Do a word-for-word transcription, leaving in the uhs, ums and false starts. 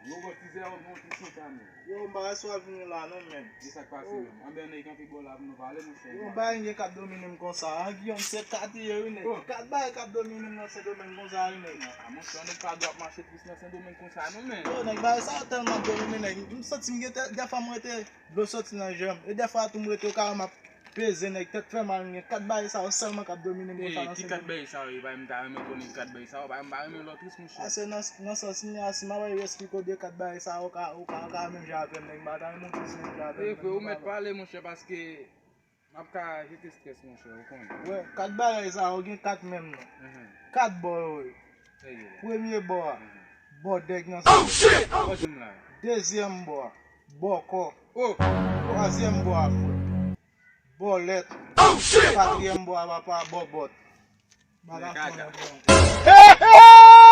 Yo, bò, tizè, yo, non, ti santa, men. Yo, m pa resevwa vini la, non, men. Ki sa k pase, menm? Anben, nèg kanpe bò la pou nou pale, monchè. Yo, bay nèg k ap domine m konsa. An, Guillaume, se kat li ye, wi, nèg. Kat bagay k ap domine m nan Sendomeng konsa, wi, nèg. A, monchè, nèg pa dwe ap mache tris nan Sendomeng konsa, non, men. Yo, nèg, bagay sa yo tèlman ap domine, nèg. M santi m gen, dèfwa m rete dlo soti nan je m. E dèfwa tou m rete okawè m ap peze nèg, tèt fè mal, m gen kat bagay sa yo sèlman k ap domine m konsa nan Sendomeng. Ki kat bagay sa yo ye? Bay m ta renmen konnen kat bagay sa yo. Bay m pa renmen lòtris, monchè. Ase nan sans m ye a, si m ap esplike w de kat bagay sa yo, ou ka, ou ka, ou ka menm jan avè m, nèg, m pa ta renmen w plis menm jan avè m. E vre, ou mèt pale, monchè, paske m ap ka jete strès, monchè, ou konnen. Wè, kat bagay sa yo gen kat menm non. Kat bò yo ye. Premye bò a, bò dèg nan sou. Dezyèm bò a, bò kò. Twazyèm bò a, frè, bò lèt. Katriyèm bò a, papa, bò bòt. Bagay fon nan pran.